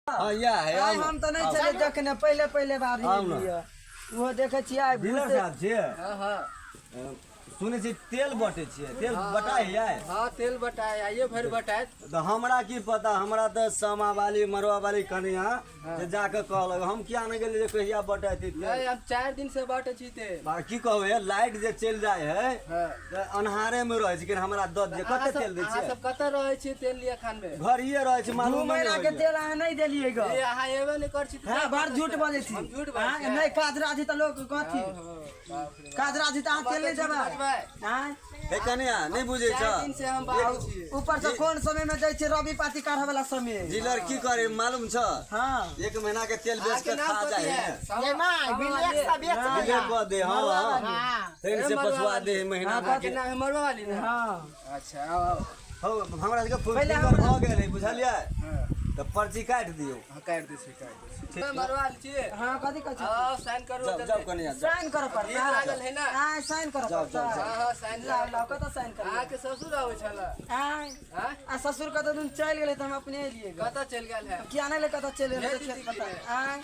हाँ इएह है आइ हम तऽ नहि छलियै देखने पहिले पहिले बार आउ ने। एलियै ओहो देखै छियै आइ डीलर भूसे साहब छियै हाँ हाँ सुनै छी तेल बटै छियै तेल बटाइ है हाँ तेल बटाए आइए भरि बटाए तऽ हमरा की पता हमरा तऽ सामा वाली मरवा वाली कनिया जे जाके कहलक हम किया नहि गेलियै जे कहिया बटाइ तेल नहीं हम 4 दिन से बांटे छी तेल बा की कहबै हे, लाइट जे चलि जाइ है हाँ तऽ अन्हारे मे रहै छै लेकिन हमरा दऽ दिअ अहाँ कते सब तेल दै अहाँ छियै सब कतऽ रहै छी तेल लिए खान में घरिये रहै छै दू मालूम महीना के तेल अहाँ नहि देलियै ग ए अहाँ एबे नहीं कर छी तऽ हँ बड़ झूठ बजै छी हम झूठ बाजै अहाँ छियै? नहि काज राजी तऽ लोक कथी हो, बाप रे बाप। काज राजी तऽ अहाँ तेल नहि झूठ देबै बजबै। आँय हे कनिया नहि बुझै छ 4 दिन से हम बाहर छी ऊपर से कोन समय में दै छै रवि पाती काढ़े वाला समय डीलर की करे मालूम छ हाँ एक महीना के तेल बेच अहाँके के नाम खा कथी जाइ है है ये माय बिलेक से बेच बिलेक लिया कऽ दे हाँ हाँ हाँ तेल से मरवा पछुआ वाली। दे महीना अहाँके नाम है मरवा वाली ना हाँ अच्छा आओ आओ हौ हमरा सबके फुल पहिले फिगर हमरा- भऽ गेलै बुझलियै हाँ तऽ पर्ची काटि दियौ हाँ, काटि दै छी काटि दै छी मरवा वाली छियै हाँ कथी कहै छै आओ साइन करू जाउ जल्दी। जाउ कनिया जाउ साइन करऽ पड़तै भीड़ लागल है ना आँय साइन करऽ जाउ, पड़तै जाउ, जाउ। हाँ हाँ साइन लाउ लाउ कतऽ साइन करियै अहाँके ससुर आबै छल आँय हाँ आ ससुर कतऽ दिन चलि गेलै तऽ हम अपने एलियै ग कतऽ चलि गेल है किया नहि ले कतऽ चलि गेलै भेज तऽ दी पता की आँय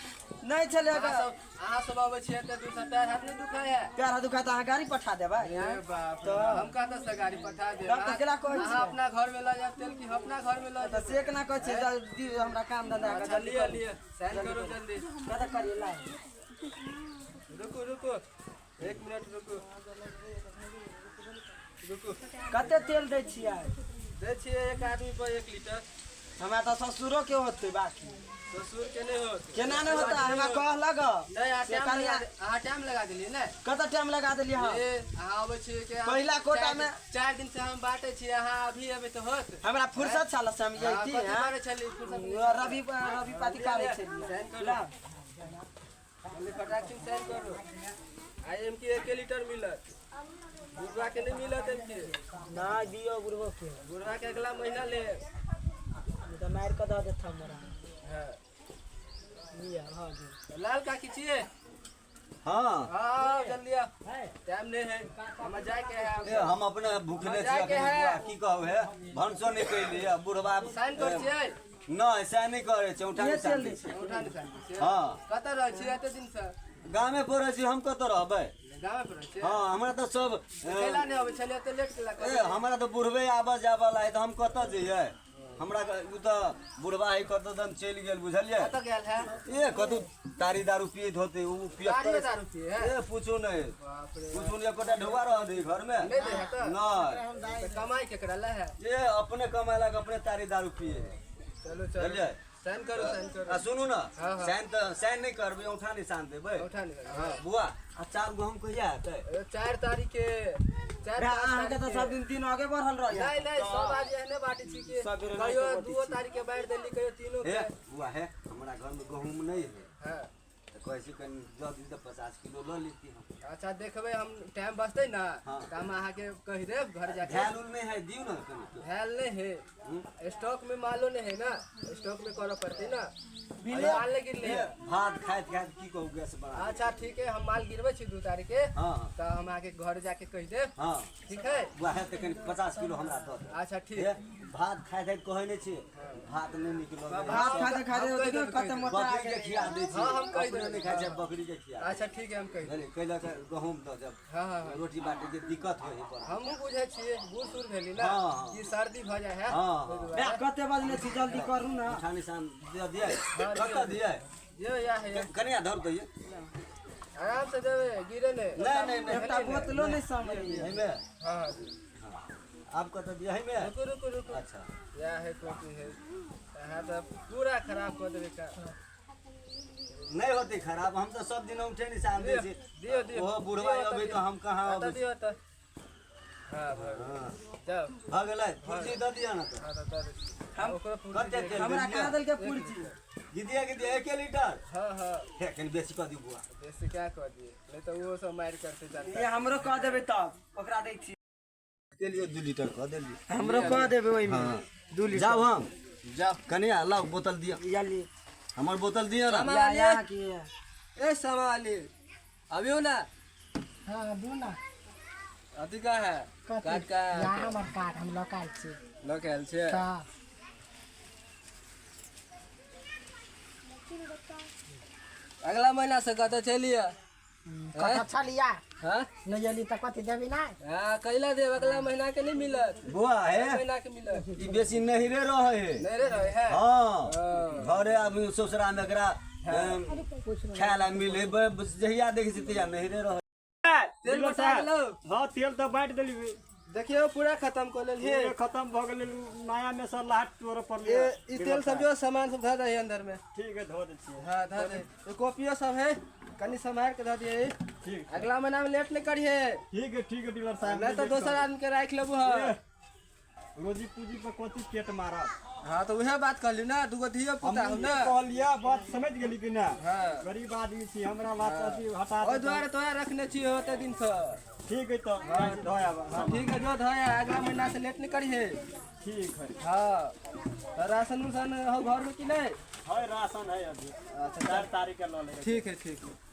नहि छलै अहाँ सब अहाँ सब अबै छियै तऽ दूर से पैर हाथ नहि दुखाय है पैर हाथ दुखाय तऽ अहाँ गाड़ी पठा देबै ए बाप रे, हम कतऽ से गाड़ी पठा देब तब तऽ केना कहै अहाँ छियै? अपना घर में लऽ जायब तेल की हम अपना घर में लऽ तऽ जायब से केना कहै छियै जल्दी हमरा काम धंधा अच्छा जल्दी लिअ लिअ साइन करू जल्दी कतऽ करियै लाउ रुकू रुकू एक मिनट रुकू रुकू कते तेल दै छियै दै छियै एक आदमी पर 1 लीटर हमरा तऽ ससुरो के होतै बाकी ससुर के नहि होत केना नहि होतै हमरा कहलक नहि अहाँ से टाइम कनिया लगा अहाँ टाइम लगा देलियै ने कतऽ टाइम लगा देलियै हम ए अहाँ अबै छियै के पहिला कोटा में- 4 दिन से हम बाँटै छियै अहाँ अभी एबै तऽ होत हमरा फुर्सत छल से हम अहाँ जैती कथी हँ करै छलियै फुर्सत नहि छल। रवि रवि पाती काटै छलियै साइन करू। लाउ। जल्दी फटाक से साइन करू I am के 1 लीटर मिलत बुढ़वा के नहीं मिलत एम के नहि दियौ बुढ़बो के बुढ़वा के अगला महीना ले नहि तऽ मारि कऽ दऽ देत हमरा हाँ लिअ भऽ गेल लाल काकी छियै हाँ हाँ जल्दी आओ टाइम नहीं है हमरा जाए के है ए हम अपने भूखले छी जायके अखन है। बुआ की कहू हे भनसो नहि कैली बुढ़वा साइन कर छियै नहि सएह नहि करै छै औंठा के निशान तेल दै दै छै औंठा निशान दै छियै हाँ कतऽ रहै छियै एते दिन से गामे पर रहै छी हम कतऽ रहबै गामे पर रहै छियै हाँ हमरा तऽ सब कैला नहि अबै छलियै एते लेट केला ए हमरा तऽ बुढ़बे आबऽ जाबऽ ला है तऽ हम कतऽ जइयै हमरा उ तऽ बुढ़बा है कतऽ दन चलि गेल बुझलियै कतऽ गेल है ए कतौ तारी दारू पियैत होतै उ पियत तारियो दारू पिए है ए पूछू नहि बाप रे पूछू नहि एकोटा ढौआ रह दे घर में नहि दै है तऽ नहि तऽ कमाइ केकरा लै है ए अपने कमेलक अपने तारी दारू पिए चलू चलू बुझलियै साइन करू साइन करू आ सुनू ने हाँ, हाँ। साइन तऽ साइन नहि करबै औंठा निशान देबै औंठा निशान, हाँ। बुआ आ चार गहूम कहिया हेतै 4 तारीख के 4 रे, अहाँके तऽ सब दिन दिन आगे बढ़ल रहैया नहीं नहीं सब आज एहने बाटे छी कि सबेरे कहियो नहि तऽ 2 तारीख के बाँटि देली कहियो 3 हे के बुआ हे हमरा घर में गहूम नहि है हाँ तऽ कहै छी कनि दऽ दी तऽ 50 किलो लऽ लेती हम अच्छा देखबै हम टाइम बचतै ना हाँ। तऽ हम अहाँके कहि देब घर जाके भेल उल नहि है दियौ ने कनि भेल नहीं है स्टॉक में मालो नहीं है ना स्टॉक में करऽ पड़तै ना माल नहीं गिरले है भात खाइत खाइत की कहू गैस बना अच्छा ठीक है हम माल गिरबै छी 2 तारीख के हाँ हाँ तऽ हम अहाँके घर जाके कहि देब हाँ ठीक है बुआ हे तऽ कनि 50 किलो हमरा दऽ दे अच्छा ठीक हे भात खाइत खाइत कहै नहि छियै भात नहि नीक लगै भात खाते खाते हम कहि देखियौ देबै, कते कहि मोटा बकरी के खिया दै छियै हाँ, हम कहि अपने देबै। नहि खाइ छै बकरी के खिया अच्छा ठीक है हम कहि देब बुझलियै कैला के गहूम दऽ देब हाँ हाँ हाँ रोटी बाटे के दिक्कत होइ है बड़ हमहूँ बुझै छियै बूढ़ सूढ़ भेली ना हाँ, हाँ। कि सर्दी भऽ जाइ है हाँ, ओहि हाँ। दुआरे। बे, कते बजने छी जल्दी करू ना औंठा निशान दऽ दियै कतऽ दियै यौ या है कनिया धर दैयै आराम से देबै गिरे नहि नहि नहि नहि एकटा बोतलो नहि समझलियै एहिमे हाँ हाँ आब कतऽ दियै एहिमे रुकू रुकू रुकू अच्छा या है कॉपी है अहाँ तऽ पूरा खराब कऽ देबै का नहि होतै खराब हम तऽ सब दिन औंठे निशान दै छी दियौ दियौ ओहो बुढ़वा दियौ अबै तऽ हम कहाँ तऽ अबै दियौ तऽ हाँ भऽ गेल। हाँ जाउ भऽ गेलै पुर्जी दऽ दिअ ने तऽ हाँ तऽ दऽ दै छी हम ओकरो पुर्जी कते दे- तेल हमरा देलियै? कहाँ देलकै पुर्जी गिदिया गिदिया एके लीटर हाँ हाँ हे कनि बेसी कऽ दियौ बुआ बेसी क्या कऽ दिए नहीं तऽ ओहो सब मारि करतै जनता ये हमरो कह देबै तब ओकरा दै छी देलियै 2 लीटर कऽ देलियै हमरो कह देबै ओहिमे हाँ 2 लीटर जाउ हम जाउ कनिया लाउ बोतल दिअ या ली हमर बोतल दिअ ने या यहाँ की ए समाली अबियो ना हाँ दू ना अथी का है कथी? कार्ड का है यहाँ हमर कार्ड हम लऽ के आयल छी लऽ के आयल छियै तऽ अगला महीना से कतऽ चलिए। कत छलिया? हाँ। नहि एली तऽ कथी देबी नहि? हाँ, कैला देब? अगला महीना के नहीं मिलत। बौआ हे। महीना के मिलत। ई बेसी नहिरे रहे है। नहीं रे रहे है। हाँ। हाँ। घरे आब ससुरा में एकरा खाय ला मिले, जहिया देखै छी तहिया नहिरे रहे। तेल बटा गेलौ? हाँ, तेल तऽ बाँटि देली। देखियौ, पूरा खत्म कऽ लेलियै। पूरे खत्म भऽ गेलै, नया में सर लाट तोड़ऽ पड़लै। ये ई तेल सब जो सामान सब धऽ दही अंदर में। ठीक है, धो दै छियै। हाँ, धऽ दे। ये कॉपियो सब है, कनी सम्हार के धऽ दिए। ठीक। अगला महीना में लेट नहीं करिए। ठीक है, ठीक है डीलर साहब। नहीं तो दोसर आदमी के राखि लेबू। हाँ। ए, रोजी पूंजी पर कथी पेट मारब? हाँ, तो उहे बात कहली ना, दूगो धियो पुता हम हूँ ना। कहलियै, बात समझ गेली कि ना? हाँ। गरीब आदमी छी, हमरा बात अथी हटा ओहि दे। दुआरे तोरा रखने छी ओते दिन से। ठीक है, तो धो आब। हाँ, ठीक है, जो धोया, अगला महीना से लेट नहीं करिए। ठीक है। हाँ, तो राशन उसन हो घर में कि नहीं? है, राशन है अभी। अच्छा। 4 तारीख के लऽ लेबै। ठीक है, ठीक है।